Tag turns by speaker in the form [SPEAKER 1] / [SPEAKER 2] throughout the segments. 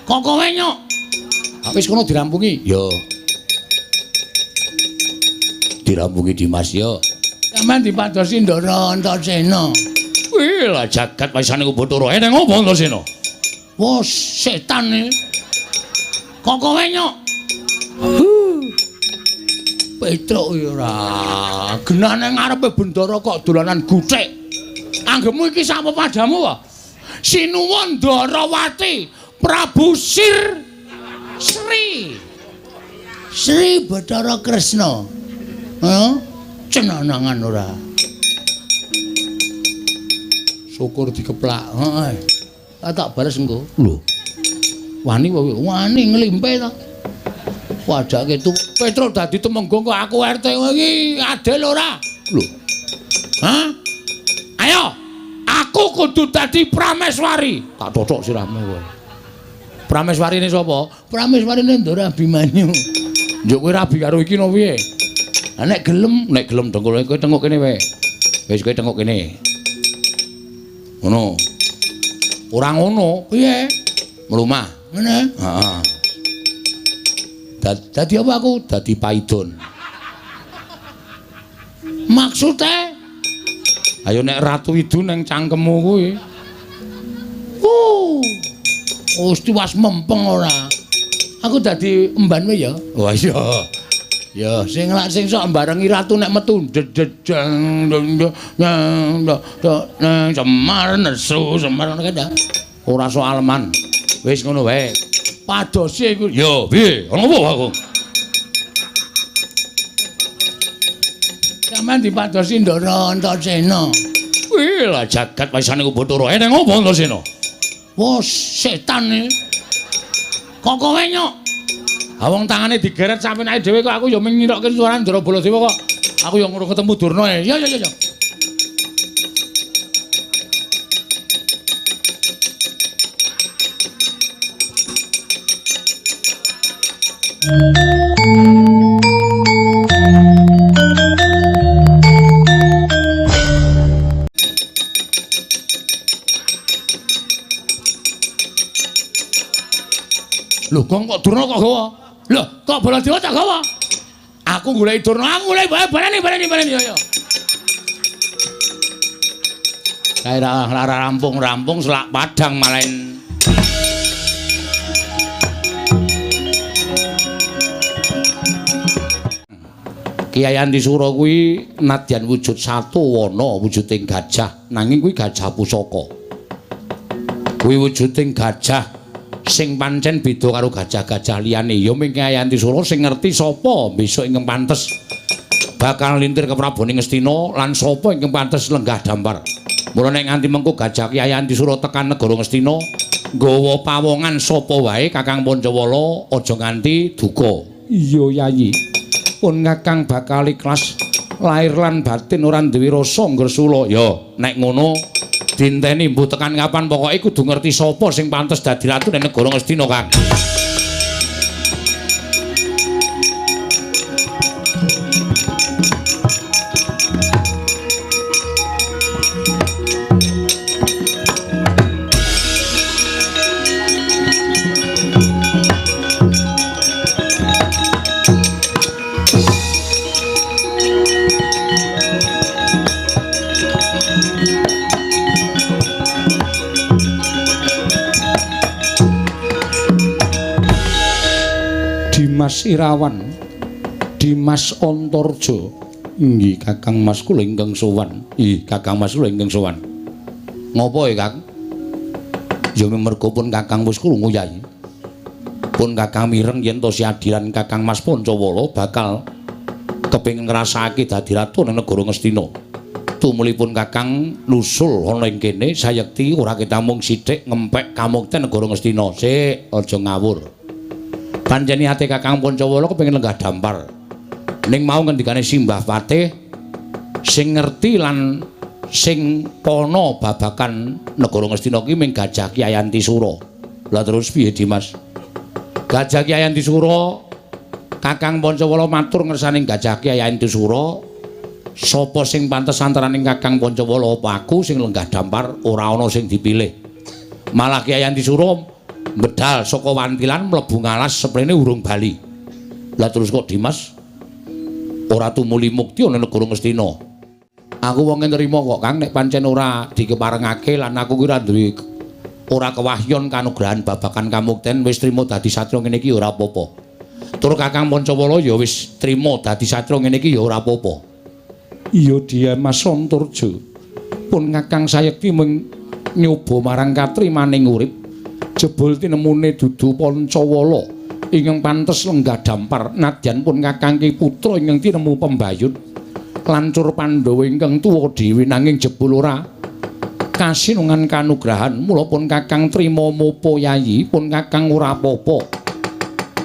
[SPEAKER 1] Kok kowe nyok? Wis kono dirampungi. Yo. Dirampungi Dimas yo. Sampeyan dipadosi Ndara Antasena. Wih, lah jagat waisane ku Bathara. Eneng opo Antasena? Wah, setan e. Kok kowe nyok? Petruk ya ora. Genane ngarepe bendara kok dolanan guthik. Anggepmu iki sapa padamu wae? Sinuwun Ndarawati, Prabu Sir Sri. Sri Bathara Kresna. Hah? Cenanangan ora. Syukur dikeplak. Heeh. Tak bales engko. Lho. Wani wae, wani nglimpe ta. Wajake tu Petruk dadi temenggung kok aku RT iki adil ora? Lho. Hah? Ayo, aku kudu dadi Prameswari. Tak totok sirahmu kowe. Prameswarine sapa? Prameswarine Ndara Abimanyu. Njuk kowe rabi karo iki no piye? Lah nek gelem dengkul kowe tengok kene wae. Wis kowe tengok kene. Ngono. Ora ngono, piye? Mlumah. Ngene. Heeh. Dadi apa aku? Dadi paidon. Maksude? Ayo nek Ratu Idu nang cangkemmu kuwi. Wis tiwas mempeng ora. Aku dadi emban wae ya. Wah iya. Ya sing lak sing sok mbarengi ratu nek metu dededeng nang Semar nesu Semar ngono kae ta. Ora soal man. Wis ngono wae. Padose iku. Ya piye? Ana apa aku? Sampeyan dipadosi Ndara Antasena. Wih, lah jagat waisane ku Bathara. Eneng apa Antasena? Wah, setan e. Kok kowe nyok? Ha wong tangane digeret sampenake dhewe kok aku ya mung ngirokke suarane Ndara Baladewa kok. Aku ya ngono ketemu Durna e. Ya ya ya. Lho, kok Durna kok gawa? Lho, kok Baladewa tak gawa? Aku goleki Durna, aku goleki bae baleni baleni baleni yo yo. Kae ra rampung-rampung selak padang malen. Kyai Antisura kuwi nadyan wujud satu wana wujuding gajah, nanging kuwi gajah pusaka. Kuwi wujuding gajah sing pancen beda karo gajah-gajah liyane. Ya mung Kyai Antisura sing ngerti sapa besok ingkang pantes bakal lintir ke Prabone Ngastina lan sapa ingkang pantes lenggah dampar. Mula nek nganti mengko gajah Kyai Antisura tekan negara Ngastina nggawa pawongan sapa wae Kakang Pancawala aja nganti duka. Iya Yayi. Pun Kakang bakal ikhlas lahir lan batin ora duwe rasa ngresula. Ya nek ngono dinteni mbuh tekan kapan pokoke kudu ngerti sapa sing pantes dadi ratu ning negara Ngastina, Kang. Dimas Irawan, Dimas Antarja. Inggih Kakang Mas kula ingkang sowan. Ih, Kakang Mas kula ingkang sowan. Ngopo ya, Kang? Ya merga pun Kakang wis krungu, Yai. Pun Kakang mireng yen to siadilan Kakang Mas Pancawala bakal kepengin ngrasakake dadi ratu ning negara Ngastina. Tumulipun Kakang nusul ana ing kene sayekti ora ketamung sithik ngempek kamukten negara Ngastina. Sik, aja ngawur. Pancen niate Kakang Pancawala kepengin lenggah dampar. Ning mau ngendikane Simbah Patih sing ngerti lan sing pana babakan negara Ngastina ki ming Gajah Kyai Antisura. Lah terus piye Dimas? Gajah Kyai Antisura Kakang Pancawala matur ngersane Gajah Kyai Antisura, sapa sing pantes antaraning Kakang Pancawala apa aku sing lenggah dampar ora ana sing dipilih. Malah Kyai Antisura Bedal saka Wantilan mlebu ngalas seprene urung bali. Lah terus kok Dimas ora tumuli mukti ana negara Ngastina. Aku wonge nrimo kok Kang, nek pancen ora dikeparengake lan aku ki ora duwe ora kewahyon kanugrahan babagan kamukten, wis trimo dadi satriya ngene iki ora apa-apa. Tur Kakang Pancawala ya wis trimo dadi satriya ngene iki ya ora apa-apa. Iya Dimas Antarja. Pun Kakang sayekti mung nyoba marang katrimaning urip. Jebul tinemune dudu Pancawala ingkang pantes lenggah dampar, nadyan pun Kakang ki putra ingkang tinemu pembayut lancur Pandhawa ingkang tuwa dhewe, nanging jebul ora kasinungan kanugrahan. Mula pun Kakang trima mopo yayi, pun Kakang ora apa-apa.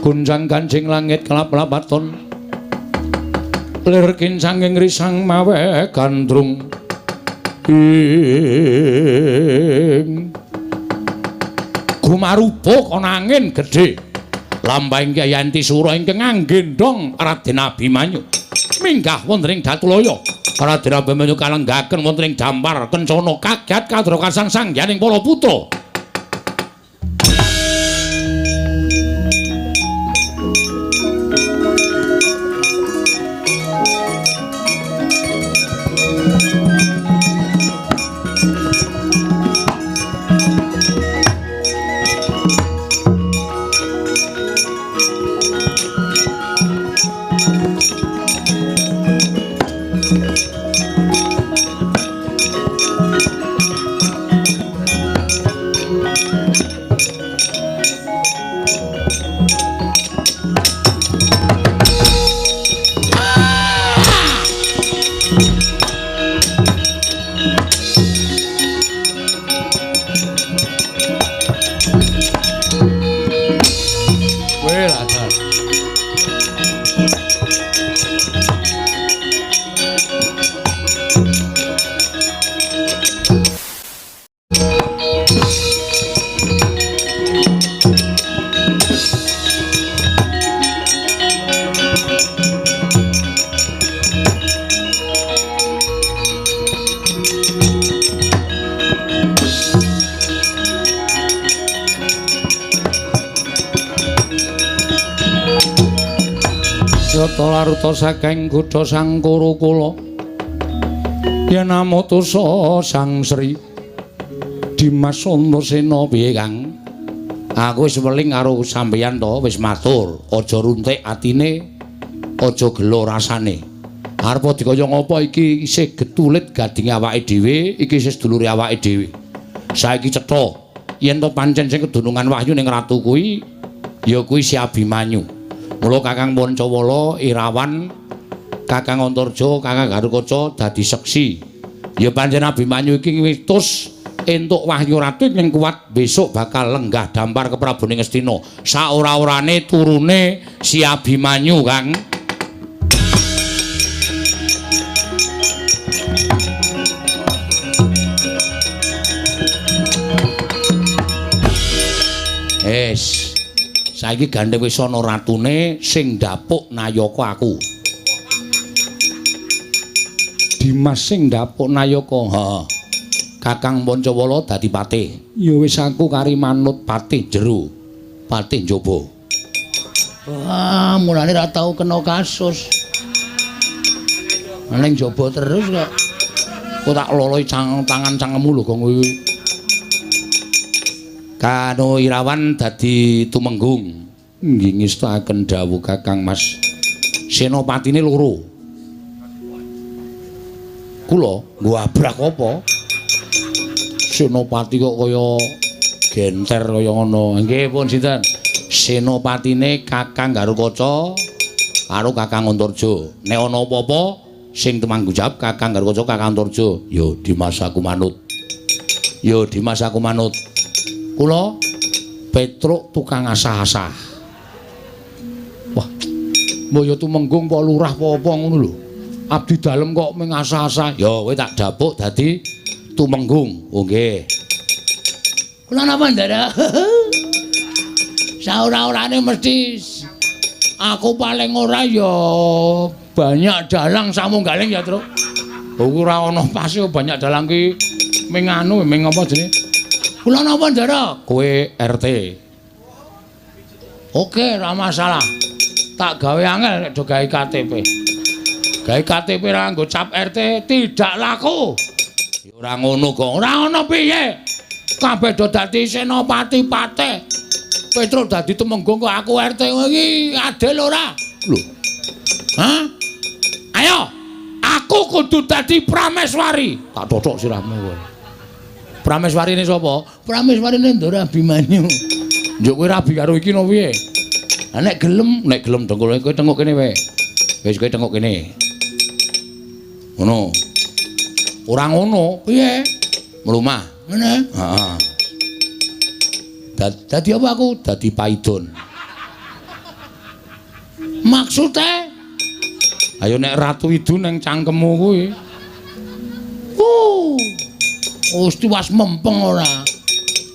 [SPEAKER 1] Gonjang ganjing langit kelap-lapaton, lir kincanging risang mawe gandrung ing gumaruba kana angin gedhe. Lampahing Kyai Antisura ingkang anggendhong Raden Abimanyu minggah wonten ing Datulaya. Raden Abimanyu kalenggaken wonten ing dampar kencana kagat kadrokasan sangyaning para putra. Laruta saking kutha Sang Kurukula yen amutusa Sang Sri Dimas Antasena. Piye Kang? Aku wis weling karo sampeyan to, wis matur, aja runtik atine, aja gelo rasane. Arep dikaya ngapa iki isih getulit gadinge awake dhewe, iki isih sedulure awake dhewe. Saiki cetha yen to pancen sing kedunungan wahyu ning ratu kuwi ya kuwi si Abimanyu. Mula Kakang Pancawala, Irawan, Kakang Antarja, Kakang Garukaca dadi seksi. Ya pancen Abimanyu iki witus entuk wahyu ratu ing kuat besok bakal lenggah dampar ke Prabune Ngastina. Saora-orane turune si Abimanyu, Kang. Es. Saiki gandeng wis ana ratune sing ndapuk nayaka aku. Dimas sing ndapuk nayaka. Heeh. Kakang Pancawala dadi patih. Ya wis aku kari manut patih jero, patih njaba. Wah, mulane ra tau kena kasus. Ning njaba terus kok. Kok tak loloi tangan cangkemmu lho Gong kuwi. Kano Irawan dadi tumenggung. Nggih ngestakaken dawuh Kakang Mas. Senopatine loro. Kula nggo abrak apa? Senopati kok kaya genter kaya ngono. Nggih pun sinten? Senopatine Kakang Garukaca karo Kakang Antarja. Nek ana apa-apa sing tumanggung jawab Kakang Garukaca, Kakang Antarja. Yo Dimas aku manut. Yo Dimas aku manut. Kula Petruk tukang asah-asah. Wah, mbok ya tumenggung apa lurah apa apa ngono lho. Abdi dalem kok mung asah-asah. Ya kowe tak dapuk dadi tumenggung. Oh nggih. Kula napa Ndara? Saora-orane mesti aku paling ora ya banyak dalang samunggaling ya, Truk. Ora ana pase banyak dalang ki ming anu ming apa jenenge? Kula napa Ndara? Kowe RT. Oke, ora masalah. Tak gawe angel nek do gawe KTP. Gawe KTP ra nggo cap RT tidak laku. Ya ora ngono kok. Ora ngono piye? Kabeh do dadi senopati patih. Petruk dadi temenggung kok aku RT iki adil ora? Lho. Hah? Ayo, aku kudu dadi Prameswari. Tak cocok sirahmu kowe. Prameswarine sapa? Prameswarine Ndara Abimanyu. Njuk kowe rabi karo iki no piye? Lah nek gelem dengkul kowe tengok kene wae. Wis kowe tengok kene. Ngono. Ora ngono, piye? Mlumah. Ngene. Heeh. Dadi apa aku? Dadi paidon. Maksude? Ayo nek Ratu Idu nang cangkemmu kuwi. Wis tiwas mempeng ora.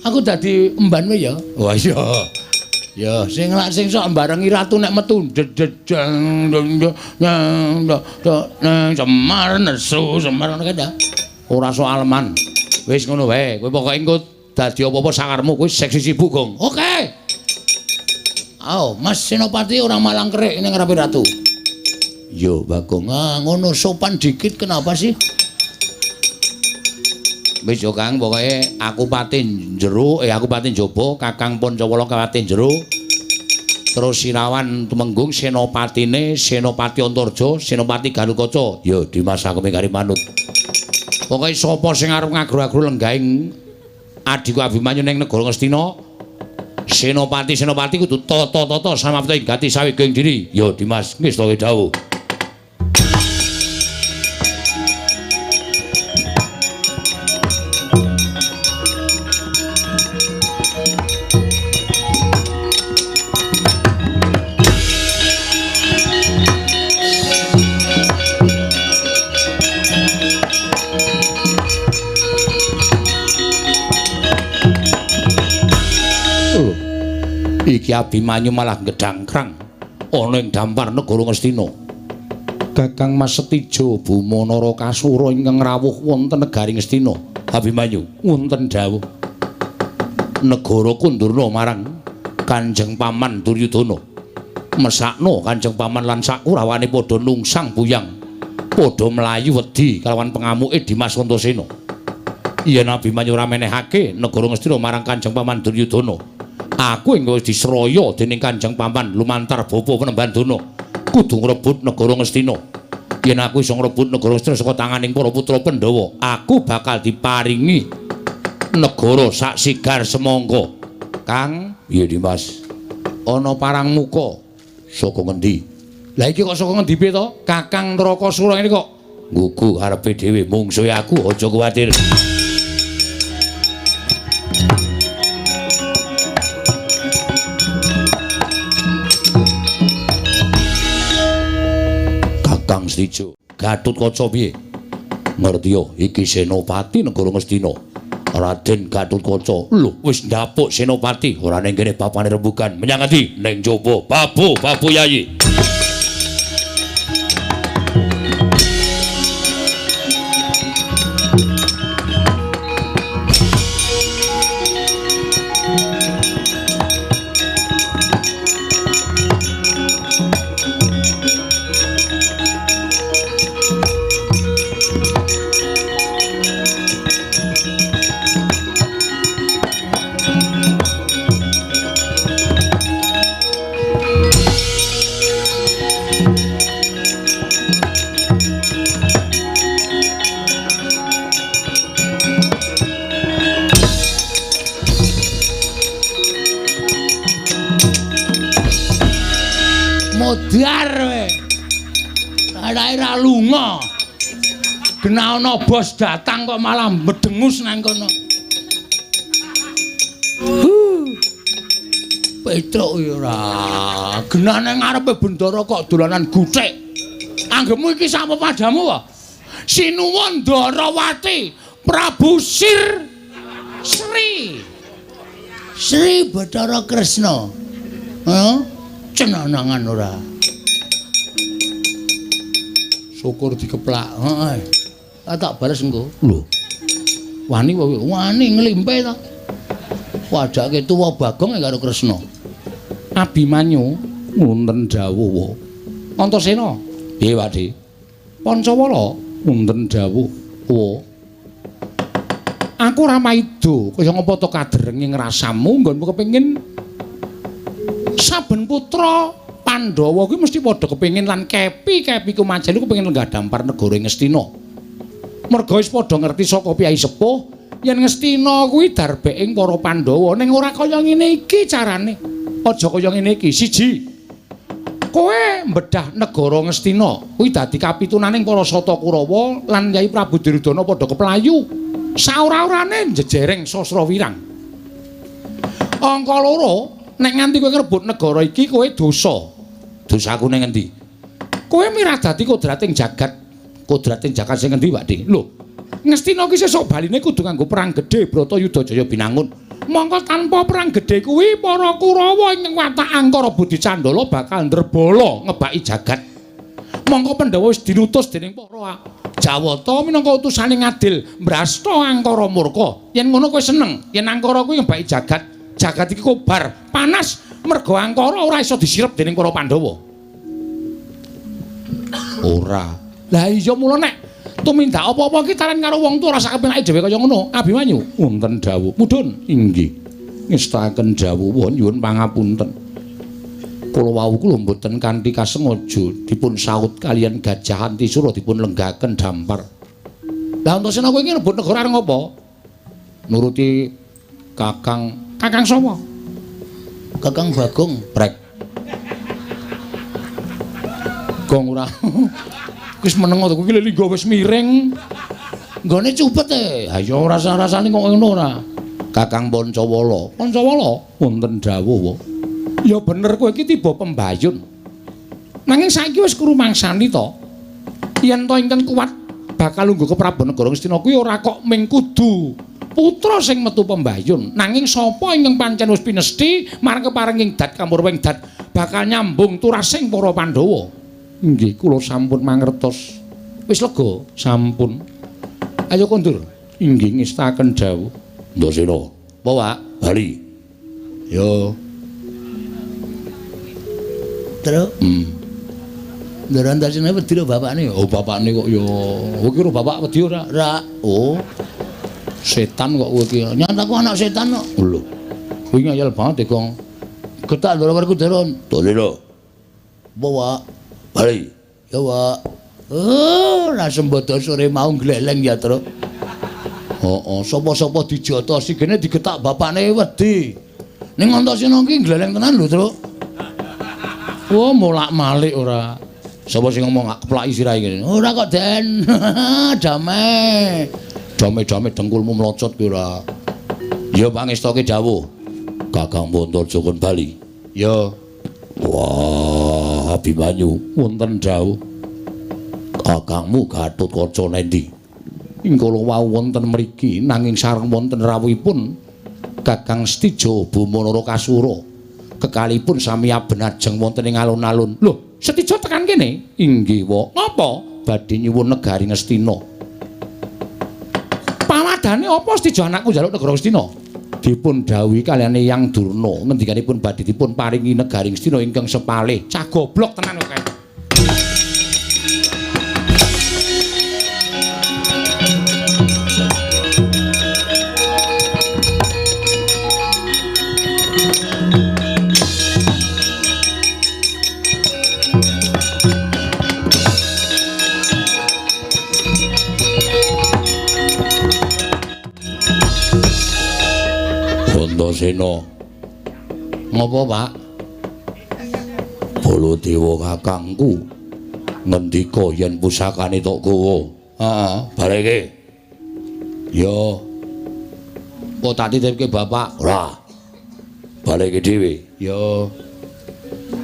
[SPEAKER 1] Aku dadi emban wae ya. Wah iya. Ya sing lak sing sok mbarengi ratu nek metu dededeng Semar nesu Semar ngono kae ya. Ora soal man. Wis ngono wae, kowe pokoke engko dadi apa-apa sakarmu kowe seksi sibuk, Gong. Oke. Ayo, Mas Senopati ora malang kerik ning ngarepe ratu. Yo, Bagong. Ah, ngono sopan dikit kenapa sih? Wis yo Kang, pokoke aku pati jero, aku pati njaba, Kakang Pancawala pati jero. Terus Sirawan Tumenggung senopatine Senopati Antarja, Senopati Garukaca. Ya Dimas aku mengkari manut. Pokoke sapa sing arep ngagro-agro lenggahing adhiku Abimanyu ning negara Ngastina, senopati-senopati kudu tata-tata samapta ing gati saweging diri. Ya Dimas, ngestake dawuh. Iki Abimanyu malah gedhangkrang ana ing dampar negara Ngastina. Kakang Mas Setijo Buma Narakasura ingkang rawuh wonten negari Ngastina. Abimanyu wonten dawuh. Negara kundurna marang Kanjeng Paman Duryudana. Mesakno Kanjeng Paman lan sakurawane padha nungsang buyang, padha mlayu wedi kalawan pengamuke Dimas Antasena. Yen Abimanyu ora menehake negara Ngastina marang Kanjeng Paman Duryudana, aku engko wis disraya dening Kanjeng Paman lumantar bapa Penemban Dana kudu ngrebut negara Ngastina. Yen aku iso ngrebut negara Ngastina saka tanganing para putra Pandhawa, aku bakal diparingi negara sak sigar semangka. Kang, piye Dimas? Ana parang muka saka ngendi? Lah iki kok saka ngendi piye to? Kakang Narakasura ngene kok nggugu karepe dhewe mungsuhe aku, aja kuwatir. Kakang Setijo, Gatotkaca piye? Ngerti yo, iki Senopati negara Ngastina. Raden Gatotkaca. Lho, wis ndapuk Senopati, ora ning kene bapane rembugan. Menyang ngendi? Ning jaba. Babu, babu Yayi. Modar we. Arake ra lunga. Genah ana bos datang kok malah medengus nang kono. Petruk ya ora. Genah nang ngarepe bendara kok dolanan guthik. Anggepmu iki sapa padamu wae? Sinuwun Ndarawati, Prabu Sir Sri. Sri Bathara Kresna. Hah? Cenanangan ora. Syukur dikeplak. Heeh. Tak bales engko. Lho. Wani wae, wani nglimpe ta. Wadake tuwa Bagong karo Kresna. Abimanyu wonten dawuh. Antasena. Piye, Pakde? Pancawala wonten dawuh. Aku ora maido kaya ngapa to kaderenge ngrasamu nggonmu kepengin saben putra Pandhawa kuwi mesti padha kepengin lan kepi-kepi kumajeli kepengin lenggah dampar negara Ngastina. Merga wis padha ngerti saka piyai sepuh yen Ngastina kuwi darbeking para Pandhawa ning ora kaya ngene iki carane. Aja kaya ngene iki. Siji, kowe mbedah negara Ngastina kuwi dadi kapitunaning para Sata Kurawa lan Yai Prabu Duryudana padha keplayu. Saora-orane njejereng Sasra Wirang. Angka loro, nek nganti kowe ngrebut negara iki kowe dosa. Dosaku ning endi? Kowe mirah dadi kodrating jagat. Kodrating jagat sing endi, Pakde? Lho, Ngastina ki sesuk baline kudu nganggo perang gedhe Bratayuda Jaya Binangun. Mongko tanpa perang gedhe kuwi para Kurawa ing watak Angkara Budi Candala bakal ndrebala ngebaki jagat. Mongko Pandhawa wis dinutus dening para Jawata minangka utusane ngadil mbrasta Angkara murka. Yen ngono kowe seneng, yen Angkara kuwi ngebaki jagat, jagat iki kobar, panas merga Angkara ora iso disirep dening para Pandhawa. Ora. Lah iya mula nek tumindak apa-apa iki taran karo wong tuwa ora sak kepenake dhewe kaya ngono. Abimanyu wonten dawuh. Mudhun inggih. Ngestakaken dawuh nyuwun pangapunten. Kula wau kula mboten kanthi kasengaja dipun saut kaliyan Gajah Antisura dipun lenggaken dampar. Lah Antasena kowe iki rebut negara arep ngopo? Nuruti Kakang. Kakang sapa? Kakang Bagong. Brek. Gong ora. Wis meneng to kuwi linggo wis miring. Nggone cupet e. Ha ya ora rasa-rasane kok ngono ora. Kakang Pancawala. Pancawala wonten dawuh. Ya bener kowe iki tiba pembayun. Nanging saiki wis krumangsani to. Yen to ingkang kuat bakal lungguh ke Prabu Negara Ngastina kuwi ora kok ming kudu putra sing metu pembayun. Nanging sapa ingkang pancen wis pinesthi marang keparenging dat kamurwing dat bakal nyambung turasing para Pandhawa. Inggih kula sampun mangertos. Wis lega sampun. Ayo kondur. Inggih ngestaken dawuh. Ndasena. Apa, Pak? Bali. Yo. Terus, Ndara Antasena wedi lho bapakne. Oh, bapakne kok ya. Kowe iki bapak wedi ora? Ora. Oh. Setan kok kowe iki. Nyat aku anak setan kok. Lho. Kowe ngeyel banget e, Gong. Getak Ndara Werkudara. Dole lho. Apa, Pak? Bali. Ya, Pak. Oh, lah sembodo sore mau gleleng ya, Truk. Heeh, sapa-sapa dijotosi gene digetak bapakne wedi. Ning Antasena iki gleleng tenan lho, Truk. Wah, molak-malik ora. Sapa sing ngomong keplaki sirahe ngene? Ora kok, Den. Damai. Dame-dame dengkulmu mlocot ki ora. Ya pangestoke dawuh. Kakang Pontorjo kon bali. Ya. Wah, Abimanyu wonten dawuh. Kakangmu Gatotkaca nendi? Ing kala wau wonten mriki nanging sareng wonten rawuhipun Kakang Setija Boma Narakasura. Kekalipun sami abenajeng wonten ing alun-alun. Lho, Setija tekan kene? Inggih, wa. Ngapa? Badhe nyuwun negari Ngastina. Pawadane apa Setija anakku njaluk negara Ngastina? Dipun dawuhi kaliyan Eyang Durna ngendikanipun badhe dipun paringi negari Ngastina ingkang sepalih. Cah goblok tenan kok. Antasena. Ngopo, Pak? Baladewa kakangku ngendika yen pusakane tok gawa. Heeh, bareke. Ya. Apa tak titipke bapak? Ora. Baleke dhewe. Ya.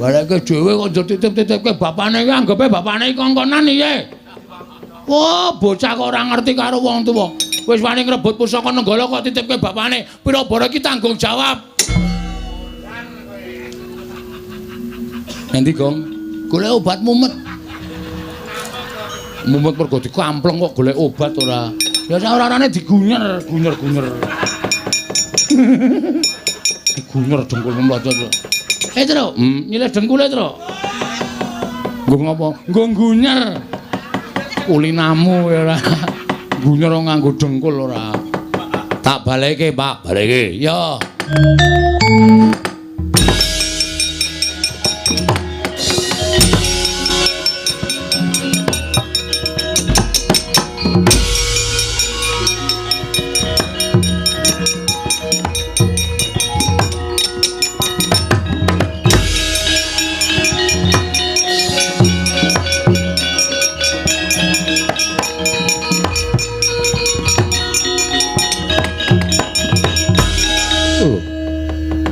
[SPEAKER 1] Baleke dhewe kok njur titip-titipke bapane iki anggepe bapane iki kongkonan piye? Wah, bocah kok ora ngerti karo wong tuwa. Wis wani ngrebut pusaka Nenggala kok titipke bapane. Pira bara iki tanggung jawab. Endi, Gong? Golek obat mumet. Mumet mergo dikampleng kok golek obat ora. Ya ora-orane digunyer, gunyer-gunyer. Digunyer dengkul mlocot. Truk, nyilih dengkule, Truk. Nggo ngopo? Nggo nggunyer. Kulinamu ya ora. Nggunyer nganggo dengkul ora. Tak baleke, Pak, baleke. Ya.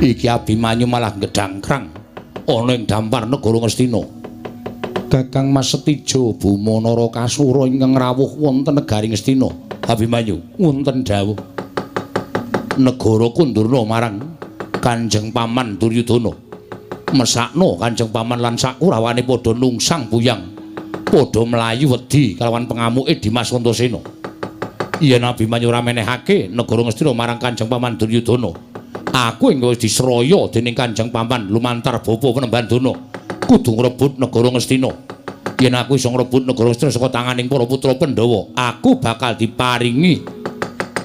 [SPEAKER 1] Iki Abimanyu malah gedangkrang ana ing dampar negara Ngastina. Kakang Mas Setijo Buma Narakasura ingkang rawuh wonten negari Ngastina. Abimanyu, wonten dawuh. Negara kundurna marang Kanjeng Paman Duryudana. Mesakno Kanjeng Paman lan sakurawane padha nungsang buyang, padha mlayu wedi kalawan pengamuke Dimas Antasena. Yen Abimanyu ora menehake negara Ngastina marang Kanjeng Paman Duryudana, aku engko wis disraya dening Kanjeng Paman lumantar bapa Penemban Dana kudu ngrebut negara Ngastina. Yen aku iso ngrebut negara Ngastina saka tanganing para putra Pandhawa, aku bakal diparingi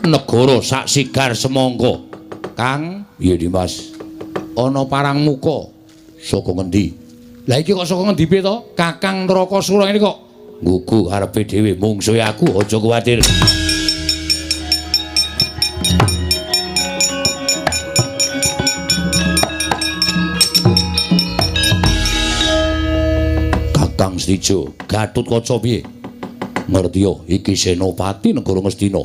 [SPEAKER 1] negara sak sigar semangka. Kang, piye Dimas? Ana parang muka saka ngendi? Lah iki kok saka ngendi piye to? Kakang Narakasura ngene kok nggugu karepe dhewe, mungsuhe aku aja kuwatir. Kakang Setijo, Gatotkaca piye? Ngerti yo, iki Senopati negara Ngastina.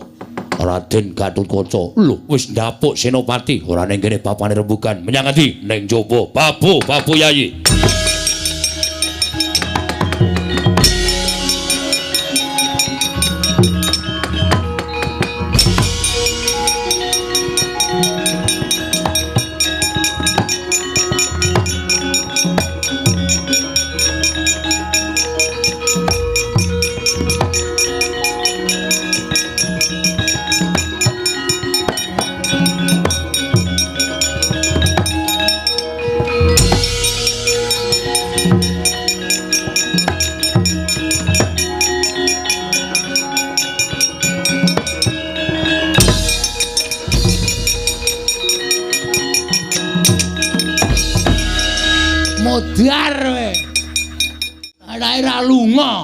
[SPEAKER 1] Raden Gatotkaca. Lho, wis ndapuk Senopati, ora ning kene bapane rembugan. Menyang ngendi? Ning jaba. Babu, babu Yayi. Modar we. Arake ra lunga.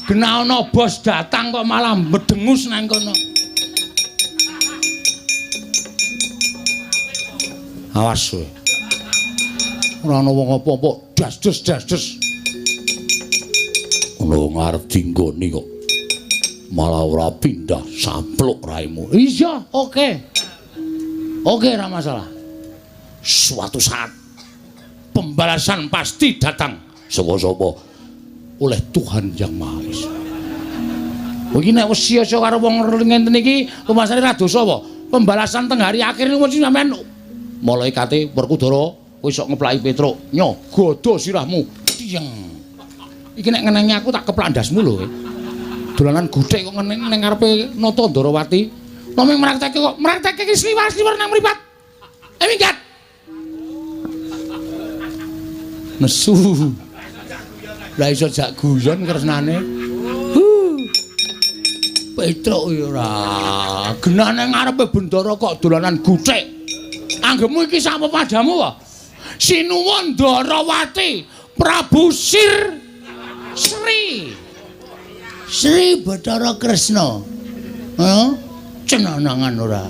[SPEAKER 1] Genah ana bos datang kok malah medengus nang kono. Awas we. Ora ana wong apa-apa, das-des das-des. Ono ngarep dinggoni kok. Malah ora pindah sampluk raimu. Iya, oke. Oke, ora masalah. Suatu saat pembalasan pasti datang. Sapa-sapa oleh Tuhan Yang Maha Esa. Iki nek wis sia-sia karo wong ngenten iki, rumasane ra dosa apa? Pembalasan teng hari akhir niku mesti sampean malaikate Werkudara kowe sok ngeplaki Petruk, nyo godho sirahmu. Tiyeng. Iki nek ngenengi aku tak keplak ndasmu lho kowe. Dolanan guthik kok ngeneng ning ngarepe Nata Ndarawati. Namung mraktekke kok mraktekke iki sliwar-sliwar nang mripat. Minggat. Nesu. Lah iso jak guyon kresnane. Petruk ya ora. Genah nang ngarepe bendara kok dolanan guthik. Anggepmu iki sapa padamu wae? Sinuwun Ndarawati, Prabu Sir Sri. Sri Bathara Kresna. Heeh. Cenanangan ora.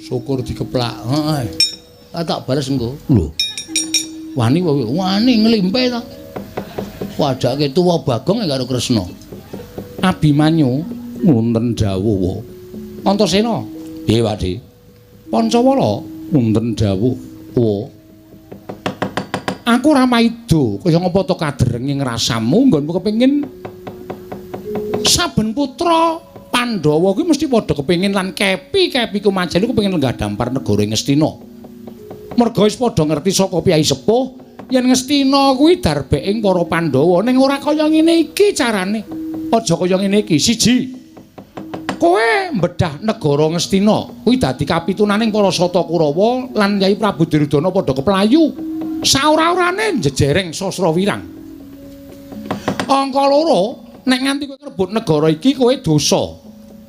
[SPEAKER 1] Syukur dikeplak. Heeh. Tak bales engko. Lho. Wani wae, wani nglimpe ta. Wadake tuwa Bagong karo Kresna. Abimanyu wonten dawuh. Antasena. Piye, Pakde? Pancawala wonten dawuh. Aku ora maida kaya ngapa to kaderenge ngrasamu nggonmu kepengin saben putra Pandhawa kuwi mesti padha kepengin lan kepi-kepi kumajeli kepengin lenggah dampar negara Ngastina. Merga wis padha ngerti saka piyai sepuh yen Ngastina kuwi darbeking para Pandhawa, ning ora kaya ngene iki carane. Aja kaya ngene iki. Siji. Kowe mbedah negara Ngastina kuwi dadi kapitunaning para Sata Kurawa lan Yai Prabu Duryudana padha keplayu. Saora-orane njejereng Sasra Wirang. Angka loro, nek nganti kowe ngrebut negara iki kowe dosa.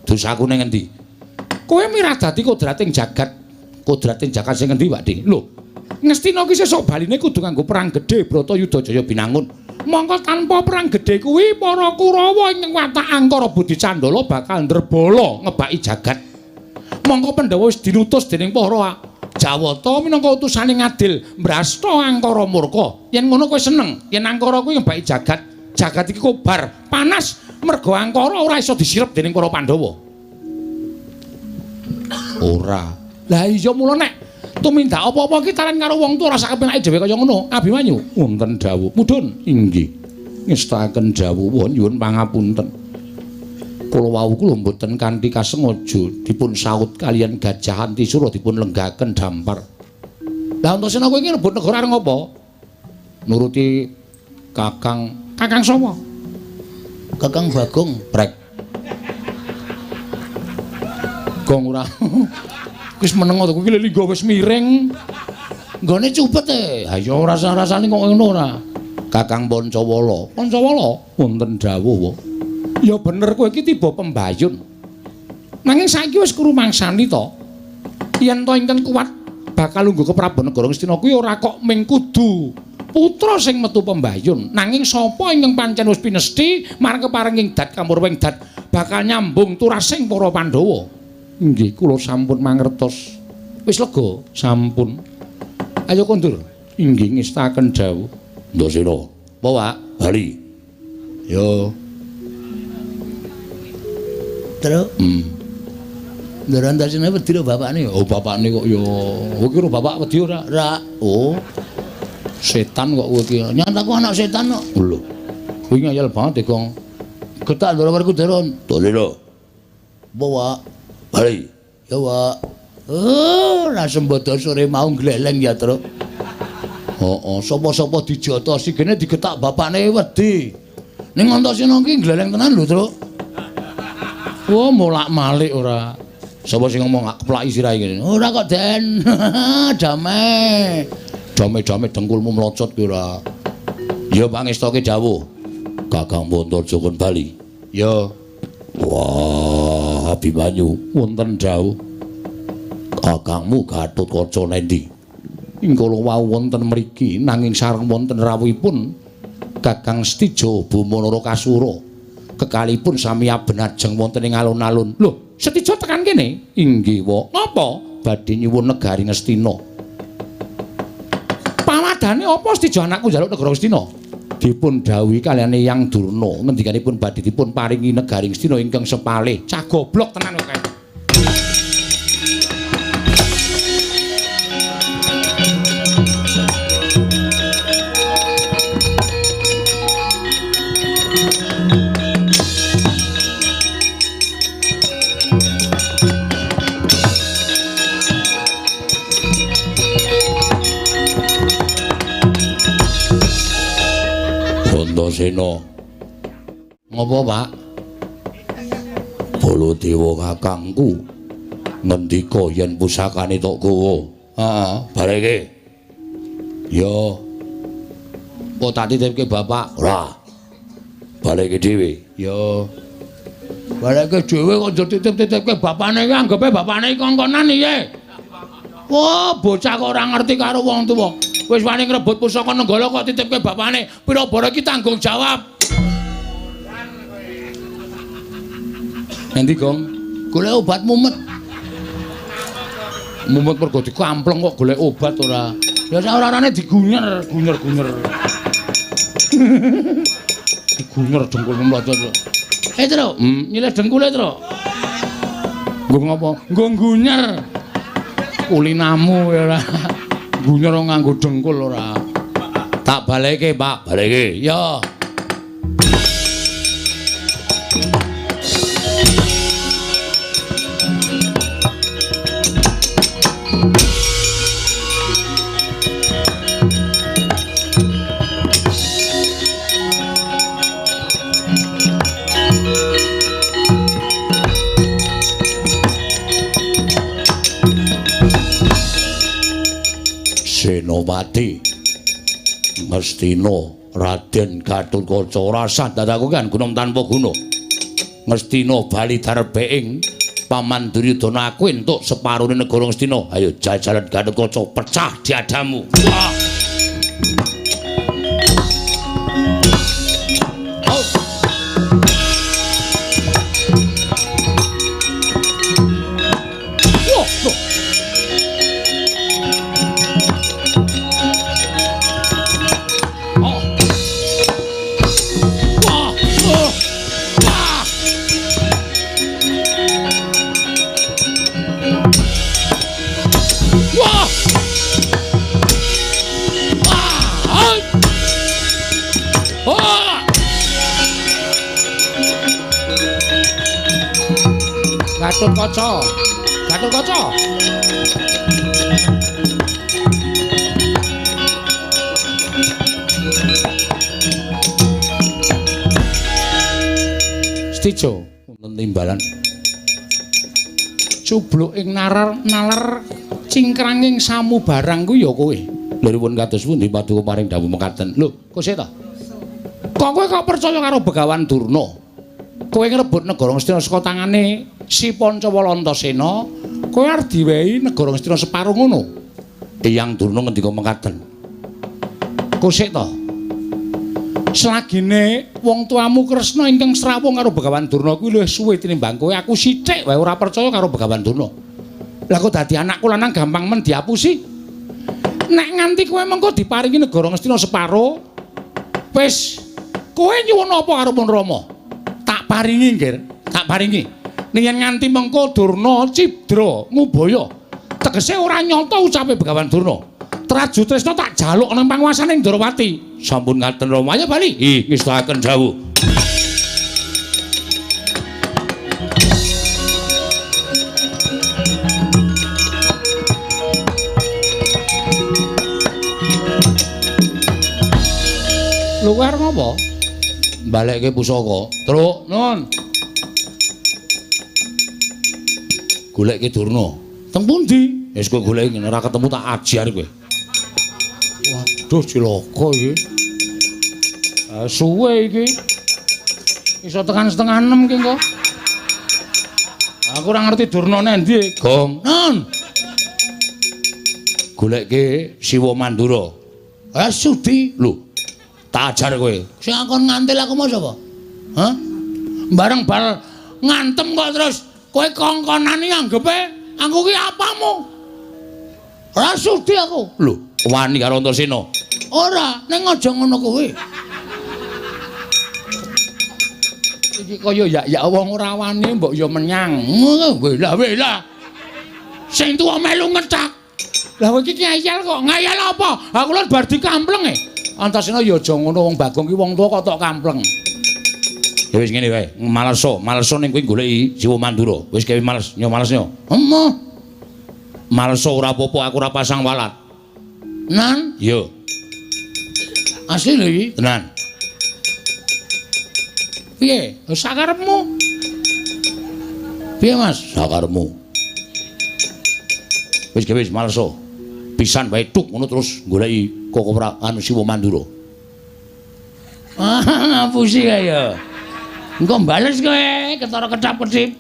[SPEAKER 1] Dosaku ning endi? Kowe mirah dadi kodrating jagat. Kodrating jagat sing endi, Pak Dik? Lho, Ngastina ki sesuk baline kudu nganggo perang gedhe Bratayuda Jaya Binangun. Mongko tanpa perang gedhe kuwi para Kurawa ing watak angkara budi candala bakal ndrebala ngebaki jagat. Mongko Pandhawa wis dinutus dening para Jawata minangka utusane ngadil mbrasta angkara murka. Yen ngono kowe seneng, yen angkara kuwi ngebaki jagat, jagat iki kobar, panas mergo angkara ora iso disirep dening para Pandhawa. Ora. Lah iya mula nek tumindak apa-apa iki talen karo wong tuwa ora sak kepenake dhewe kaya ngono. Abimanyu, wonten dawuh. Mudhun, inggih. Ngestakaken dawuh nyuwun pangapunten. Kula wau kula mboten kanthi kasengaja dipun saut kaliyan Gajah Antisura dipun lenggaken dampar. Lah Antasena kowe iki rebut negara arep ngopo? Nuruti Kakang. Kakang sapa? Kakang Bagong, brek. Gong ora. Wis meneng to kuwi linggo wis miring. Nggone cupet e. Ha ya ora rasa-rasane kok ngono ora. Kakang Pancawala. Pancawala wonten dawuh. Ya bener kowe iki tiba pembayun. Nanging saiki wis krumangsani to. Yen to ingkang kuat bakal lungguh ke Prabu Negara Ngastina kuwi ora kok ming kudu putra sing metu pembayun. Nanging sapa ingkang pancen wis pinesthi marang keparenging dat kamurwing dat bakal nyambung turasing para Pandhawa. Inggih kula sampun mangertos. Wis lega sampun. Ayo kondur. Inggih ngestakaken dawuh. Ndasena. Apa, Pak? Bali. Yo. Terus, Ndara Antasena wedi lho bapakne. Oh, bapakne kok ya. Kowe iki ro bapak wedi ora? Ora. Oh. Setan kok kowe iki. Nyataku anak setan kok. Lho. Kowe ngeyel banget e, Gong. Getak Ndara Werkudara. Dole lho. Apa, Pak? Bali. Ya, Pak. Oh, ra sembodo sore mau gleleng ya, Truk. Heeh, sapa-sapa dijotosi gene digetak bapakne wedi. Ning Antasena iki gleleng tenan lho, Truk. Wah, molak-malik ora. Sapa sing ngomong keplaki sirahe ngene? Ora kok, Den. Damai. Dame-dame dengkulmu mlocot kuwi ora. Ya pangestoke dawuh. Kakang Pontorjo kon bali. Ya. Wah, Abimanyu wonten dawuh. Kakangmu Gatotkaca nendi? Ingkala wau wonten mriki nanging sareng wonten rawuhipun Kakang Setija Boma Narakasura. Kekalipun sami abenajeng wonten ing alun-alun. Lho, Setija tekan kene? Inggih, wa. Ngapa? Badhe nyuwun negari Ngastina. Pawadane apa Setija anakku njaluk negara Ngastina? Dipun dawuhi kaliyan Eyang Durna ngendikanipun badhe dipun paringi negari Ngastina ingkang sepalih. Cah goblok tenan kok kae. Antasena. Ngopo, Pak? Baladewa kakangku ngendika yen pusakane tok gawa. Heeh, bareke. Ya. Apa tak titipke bapak? Ora. Baleke dhewe. Ya. Baleke dhewe kok njur titip-titipke bapane iki anggepe bapane iki kongkonan piye? Wah, bocah kok ora ngerti karo wong tuwa. Wis wani ngrebut pusaka Nenggala kok titipke bapane. Pira bara iki tanggung jawab. Endi, Gong? Golek obat mumet. Mumet mergo dikampleng kok golek obat ora. Ya sak ora-orane digunyer, gunyer-gunyer. Digunyer dengkulmu mlocot. Eh, Truk, nyilih dengkule, Truk. Nggo ngopo? Nggo gunyer. Kulinamu ya ora. Gunyer nganggo dengkul ora. Tak baleke, Pak. Baleke. Ya. Senopati Ngastina Raden Gatotkaca ora sah dadaku kan gunung tanpa guna. Ngastina bali darbeing Paman Duryudana aku entuk separone negara Ngastina. Ayo jajalan Gatotkaca pecah diadamu. Wah. Oh. Wah, loh. Oh. Wah, oh. Wah. Wah. Wah. Wah. Gatotkaca. Gatotkaca. Stijo wonten timbalan. Cubluk ing nalar nalar cingkranging samubarang ku ya kowe. Lha pun kados pundi paduka paring dawuh mekaten. Lho, kok sik ta? Kok kowe kok percaya karo Begawan Durna? Kowe ngrebut negara Ngastina saka tangane si Pancawala Antasena, kowe arep diwehi negara Ngastina separo ngono. Eyang Durna ngendika mekaten. Kok sik ta? Selagine wong tuamu Kresna ingkang srawung karo Begawan Durna kuwi luwih suwe tinimbang kowe, aku sithik wae ora percaya karo Begawan Durna. Lah kok dadi anakku lanang gampang men diapusi. Nek nganti kowe mengko diparingi negara Ngastina separo, wis kowe nyuwun apa karo Pun Rama? Tak paringi, Nggir, tak paringi. Ning yen nganti mengko Durna cidra ngubaya, tegese ora nyata ucape Begawan Durna. Traju Tresna tak jaluk nang panguasane Ndrawati. Sampun ngaten Rama, ayo bali. Ih, ngestakaken dawuh. Lho kowe arep ngopo? Balekke pusaka. Truk, nun. Golekke Durna. Teng pundi? Wis kowe goleki ora ketemu tak ajar kowe. Waduh cilaka iki. Suwe iki. Iso tekan 5:30 ki engko. Aku ora ngerti Durna nendi. Gong. Nun. Golekke Siwa Mandura. Ah sudi. Lho, tak ajar kowe. Sing akon ngantil aku mau sapa? Hah? Bareng bal ngantem kok terus kowe kongkonane anggepe aku ki apamu? Ora sudi aku. Lho, wani karo Antasena. Ora, ning aja ngono kuwi. Iki kaya yak-yak wong ora wani mbok ya menyang. Wela-wela. Sing tuwa melu ngecak. Lah kowe iki ngayal kok. Ngayal apa? Aku lho bar dikampleng e. Antasena ya aja ngono wong Bagong ki wong tuwa kok tok kampleng. Ya wis ngene wae, maleso, maleso ning kowe goleki Siwa Mandura. Wis gawe males, nyo males nyo. Emoh. Maleso ora apa-apa, aku ora pasang walat. Nan? Iya. Asli lho iki, tenan. Piye? Sakarepmu. Piye, Mas? Sakarepmu. Wis gawe wis maleso. Pisan wae tuk ngono terus goleki Koko anu Siwa Mandura. Ah, ngapusi kaya. Engko bales kowe ketara kedap-kedip.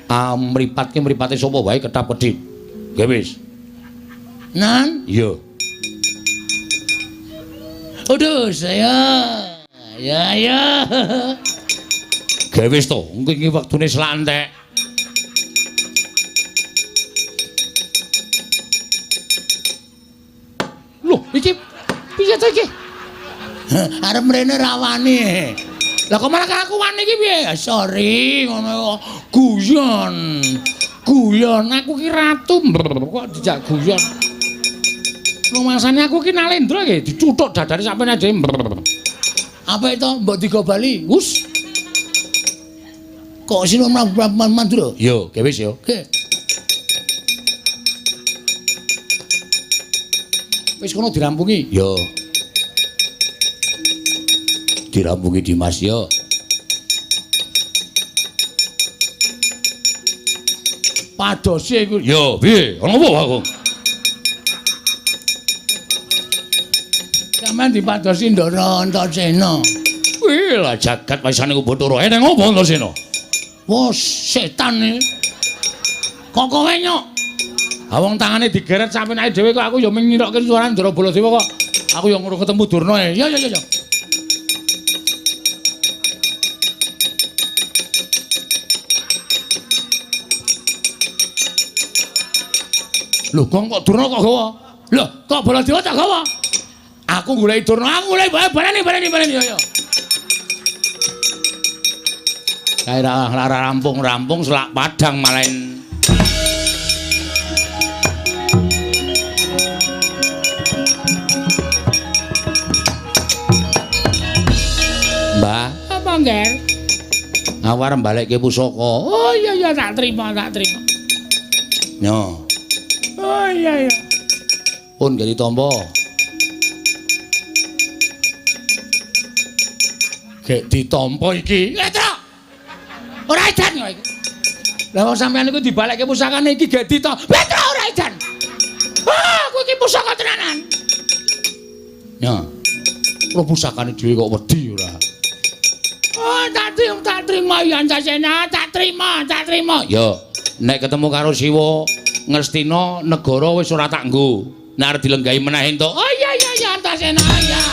[SPEAKER 1] Ah, mripatke mripate sapa wae kedap-kedip. Nggih wis. Nan? Iya. Aduh, saya. Ya, ya. Nggih wis to, engko iki wektune selak entek. Loh, iki piye to iki? Arep mrene ra wani. Lah kok malah aku wani iki piye? Sorry, ngono kok. Guyon. Guyon, aku ki ratu kok dijak guyon. Rumasane aku ki Nalendra iki dicuthuk dadane sampeyan aja. Apa itu mbok digo bali? Wus. Kok sino Mandura? Yo, ge wis yo. Oke. Wis kono dirampungi. Yo. Dirampungi Dimas yo. Padose iku. Yo, piye? Ana apa aku? Sampeyan dipadosi Ndara Antasena. Wih, lah jagat waisane ku Bathara. Eneng apa Antasena? Wah, setan iki. Kok kowe nyok? Ha wong tangane digeret sampeyan dhewe kok aku ya mung ngirokke suarane Ndara Baladewa kok. Aku ya ngurung ketemu Durna e. Ya ya ya. Lho, Gong kok Durna kok gawa? Lho, kok Baladewa tak gawa? Aku goleki Durna, aku goleki baleni baleni baleni ya ya. Kae ra rampung-rampung selak padang malain. Mbah, apa ngger? Aku arep balekke pusaka. Oh iya iya tak terima, tak terima. Nyo. Oh iya iya. Pun gak ditampa. Gek ditampa iki. Petruk. Ora edan kok iki. Lah wong sampean iku dibalekke pusakane iki gek ditampa. Petruk ora edan. Ah, aku iki pusaka tenanan. Nyo. Ora pusakane dhewe kok wedi ora. Oh, tak terima ya Antasena, tak terima, tak terima. Ya, nek ketemu karo Siwa Ngastina negara wis ora tak nggo. Nek arep dilenggahi meneh entuk. Oh iya iya iya Antasena ya.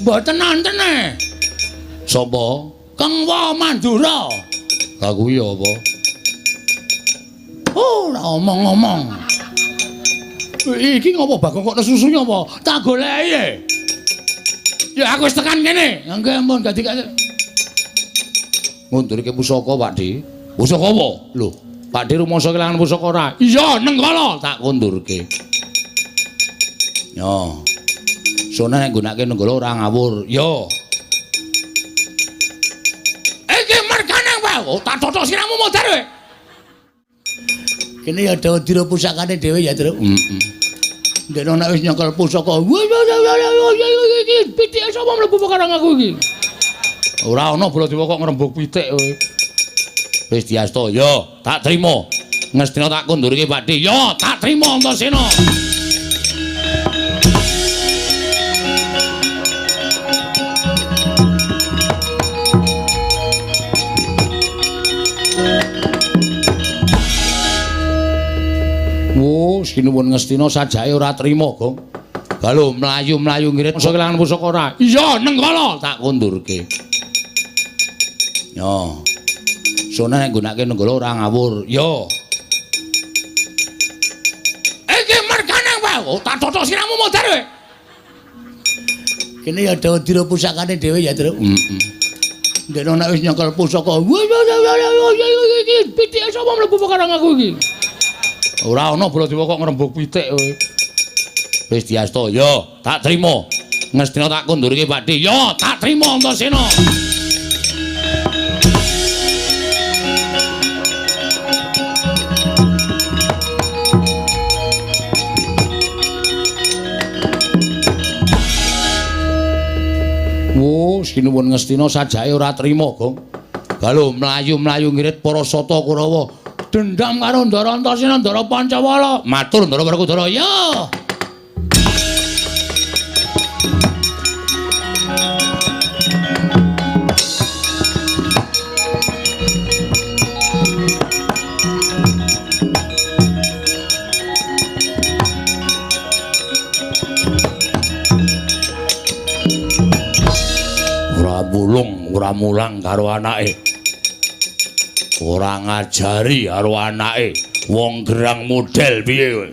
[SPEAKER 1] Mboten nonton e. Sapa? Kengwa Mandura. Lah kuwi apa? Oh, ora omong-omong. Iki ngopo Bagong kok nesusu apa? Tak goleki e. Ya aku wis tekan kene. Nggih ampun dadi ngundurke pusaka, Pak Di. Pusaka apa? Lho, Pak Di rumangsa kelangan pusaka ora? Iya, Nenggala tak kundurke. Yo. Sone nek nggunakake Nenggala ora ngawur. Yo. Iki mergane wae. Oh, tak totok siramu modar kowe. Kene ya dira pusakane dhewe ya, Truk. Heeh. Ndekno nek wis nyekel pusaka. Iki pitike sapa mlebu perkara aku iki? Ora ana Baladewa kok ngrembug pitik kowe. Wis diasta, ya, tak trima. Ngastina tak kundurke Pak Di. Ya, tak trima Antasena. Oh, sinuwun Ngastina sajake ora trima, Gong. Lho mlayu-mlayu ngirit masa kelangan pusaka ora? Iya, Nenggala tak kundurke. Yo. Sone nek nggunakake Nenggala ora ngawur. Yo. Iki mergane wae. Oh, tak totok siramu modar kowe. Kene ya dira pusakane dhewe ya, Truk. Heeh. Ndekno nek wis nyekel pusaka. Iki pitike sapa mlebu perkara aku iki? Ora ana Baladewa kok ngrembug pitik kowe. Wis diasta, ya, tak trima. Ngastina tak kundurke Pak Di. Ya, tak trima Antasena. Oh, sinuwun Ngastina sajake ora trima, Gong. Lho mlayu-mlayu ngirit para sata Kurawa. Dendam karo Ndara Antasena, Ndara Pancawala. Matur Ndara Werkudara. Ya. Ora mulung, ora mulang karo anake. Ora ngajari karo anake. Wong gerang model piye kowe?